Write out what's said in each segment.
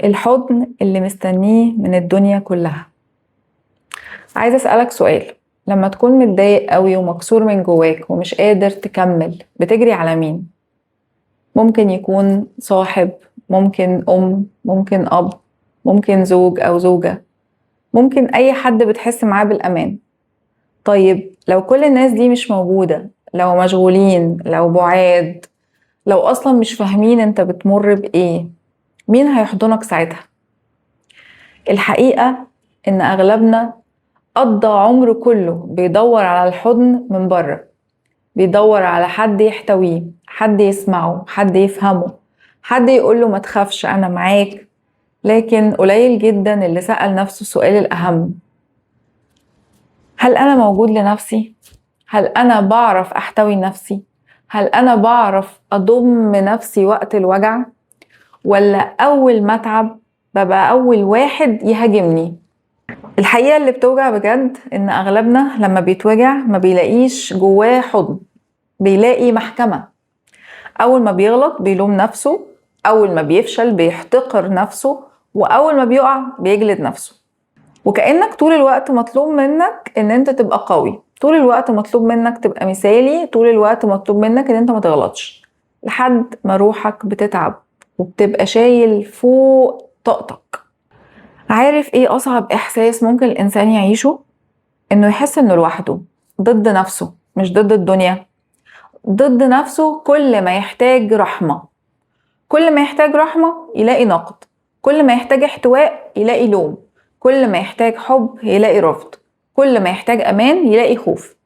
الحضن اللي مستنيه من الدنيا كلها. عايزة أسألك سؤال، لما تكون متضايق قوي ومكسور من جواك ومش قادر تكمل، بتجري على مين؟ ممكن يكون صاحب، ممكن أم، ممكن أب، ممكن زوج أو زوجة، ممكن أي حد بتحس معاه بالأمان. طيب لو كل الناس دي مش موجودة، لو مشغولين، لو بعاد، لو أصلا مش فاهمين انت بتمر بإيه، مين هيحضنك ساعتها؟ الحقيقة إن أغلبنا قضى عمره كله بيدور على الحضن من بره، بيدور على حد يحتويه، حد يسمعه، حد يفهمه، حد يقوله ما تخافش أنا معاك. لكن قليل جدا اللي سأل نفسه السؤال الأهم: هل أنا موجود لنفسي؟ هل أنا بعرف أحتوي نفسي؟ هل أنا بعرف أضم نفسي وقت الوجع؟ ولا أول ما أتعب ببقى أول واحد يهاجمني؟ الحقيقة اللي بتوجع بجد إن أغلبنا لما بيتوجع ما بيلاقيش جواه حضن، بيلاقي محكمة. أول ما بيغلط بيلوم نفسه، أول ما بيفشل بيحتقر نفسه، وأول ما بيقع بيجلد نفسه. وكأنك طول الوقت مطلوب منك إن أنت تبقى قوي، طول الوقت مطلوب منك تبقى مثالي، طول الوقت مطلوب منك إن أنت ما تغلطش، لحد ما روحك بتتعب وبتبقى شايل فوق طاقتك. عارف ايه اصعب احساس ممكن الانسان يعيشه؟ انه يحس انه لوحده، ضد نفسه، مش ضد الدنيا، ضد نفسه. كل ما يحتاج رحمة، كل ما يحتاج رحمة يلاقي نقد، كل ما يحتاج احتواء يلاقي لوم، كل ما يحتاج حب يلاقي رفض، كل ما يحتاج امان يلاقي خوف.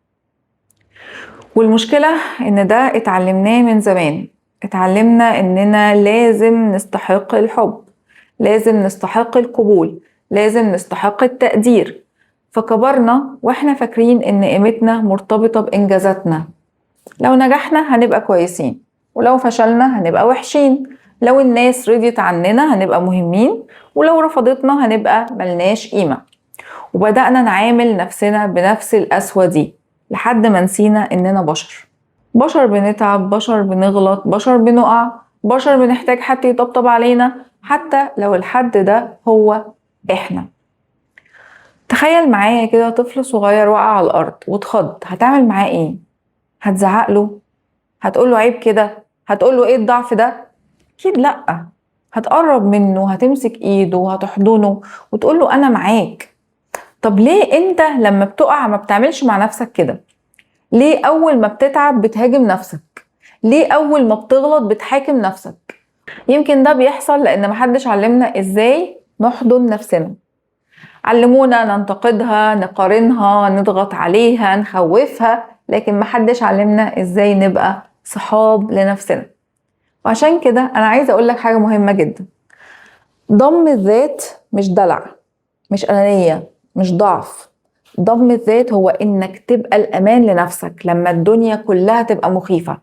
والمشكلة ان ده اتعلمناه من زمان، اتعلمنا اننا لازم نستحق الحب، لازم نستحق القبول، لازم نستحق التقدير. فكبرنا واحنا فاكرين ان قيمتنا مرتبطة بإنجازاتنا، لو نجحنا هنبقى كويسين، ولو فشلنا هنبقى وحشين، لو الناس رضيت عننا هنبقى مهمين، ولو رفضتنا هنبقى ملناش قيمة. وبدأنا نعامل نفسنا بنفس القسوة دي لحد ما نسينا اننا بشر، بشر بنتعب، بشر بنغلط، بشر بنقع، بشر بنحتاج حد يطبطب علينا، حتى لو الحد ده هو احنا. تخيل معايا كده طفل صغير وقع على الارض واتخض، هتعمل معاه ايه؟ هتزعق له؟ هتقول له عيب كده؟ هتقول له ايه الضعف ده؟ اكيد لا. هتقرب منه، هتمسك ايده وهتحضنه وتقول له انا معاك. طب ليه انت لما بتقع ما بتعملش مع نفسك كده؟ ليه اول ما بتتعب بتهاجم نفسك؟ ليه اول ما بتغلط بتحاكم نفسك؟ يمكن ده بيحصل لان محدش علمنا ازاي نحضن نفسنا. علمونا ننتقدها، نقارنها، نضغط عليها، نخوفها، لكن محدش علمنا ازاي نبقى صحاب لنفسنا. وعشان كده انا عايزه اقول لك حاجه مهمه جدا: ضم الذات مش دلع، مش انانيه، مش ضعف. ضم الذات هو انك تبقى الامان لنفسك لما الدنيا كلها تبقى مخيفه،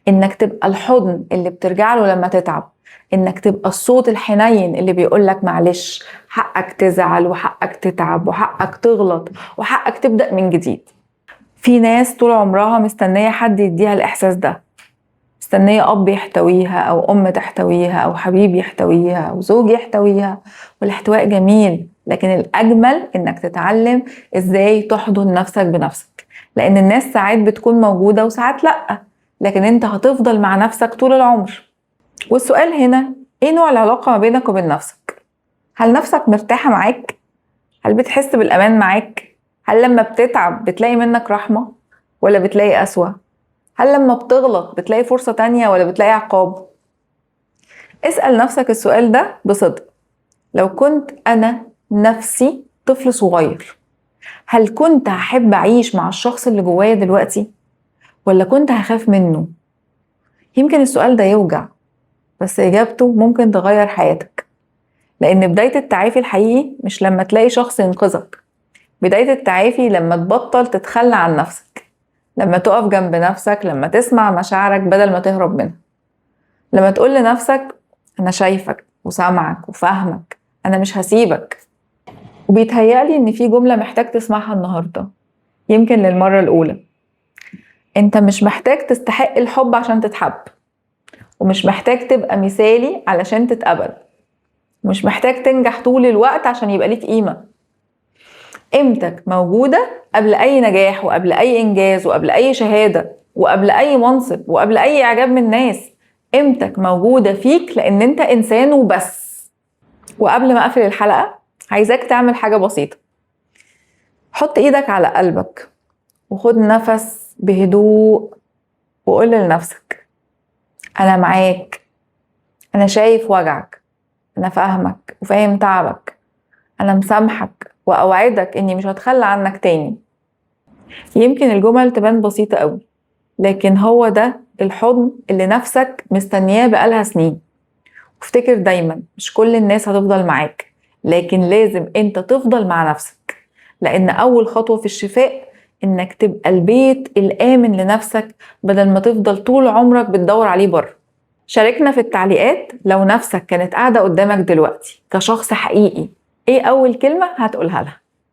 انك تبقى الحضن اللي بترجع له لما تتعب، انك تبقى الصوت الحنين اللي بيقولك معلش، حقك تزعل وحقك تتعب وحقك تغلط وحقك تبدأ من جديد. في ناس طول عمرها مستنية حد يديها الإحساس ده، مستنية أب يحتويها أو أم تحتويها أو حبيب يحتويها أو زوج يحتويها. والاحتواء جميل، لكن الأجمل إنك تتعلم إزاي تحضن نفسك بنفسك، لأن الناس ساعات بتكون موجودة وساعات لأ، لكن أنت هتفضل مع نفسك طول العمر. والسؤال هنا: إيه نوع العلاقة ما بينك وبين نفسك؟ هل نفسك مرتاحة معاك؟ هل بتحس بالأمان معاك؟ هل لما بتتعب بتلاقي منك رحمة ولا بتلاقي قسوة؟ هل لما بتغلط بتلاقي فرصة تانية ولا بتلاقي عقاب؟ اسأل نفسك السؤال ده بصدق: لو كنت أنا نفسي طفل صغير، هل كنت هحب أعيش مع الشخص اللي جوايا دلوقتي؟ ولا كنت هخاف منه؟ يمكن السؤال ده يوجع، بس إجابته ممكن تغير حياتك. لأن بداية التعافي الحقيقي مش لما تلاقي شخص ينقذك، بداية التعافي لما تبطل تتخلى عن نفسك، لما تقف جنب نفسك، لما تسمع مشاعرك بدل ما تهرب منها، لما تقول لنفسك أنا شايفك وسامعك وفاهمك، أنا مش هسيبك. وبيتهيألي إن في جملة محتاج تسمعها النهاردة، يمكن للمرة الأولى: أنت مش محتاج تستحق الحب عشان تتحب، ومش محتاج تبقى مثالي علشان تتقبل. مش محتاج تنجح طول الوقت عشان يبقى ليك قيمة. قيمتك موجودة قبل أي نجاح وقبل أي إنجاز وقبل أي شهادة وقبل أي منصب وقبل أي إعجاب من الناس. قيمتك موجودة فيك لأن أنت إنسان وبس. وقبل ما أقفل الحلقة عايزاك تعمل حاجة بسيطة. حط إيدك على قلبك وخد نفس بهدوء وقول لنفسك أنا معاك، أنا شايف وجعك، أنا فاهمك وفاهم تعبك، أنا مسامحك وأوعدك إني مش هتخلى عنك تاني. يمكن الجمل تبان بسيطة قوي، لكن هو ده الحضن اللي نفسك مستنياه بقالها سنين. وافتكر دايما مش كل الناس هتفضل معاك، لكن لازم انت تفضل مع نفسك، لأن أول خطوة في الشفاء إنك تبقى البيت الآمن لنفسك بدل ما تفضل طول عمرك بتدور عليه بره. شاركنا في التعليقات لو نفسك كانت قاعدة قدامك دلوقتي كشخص حقيقي، إيه أول كلمة هتقولها لها؟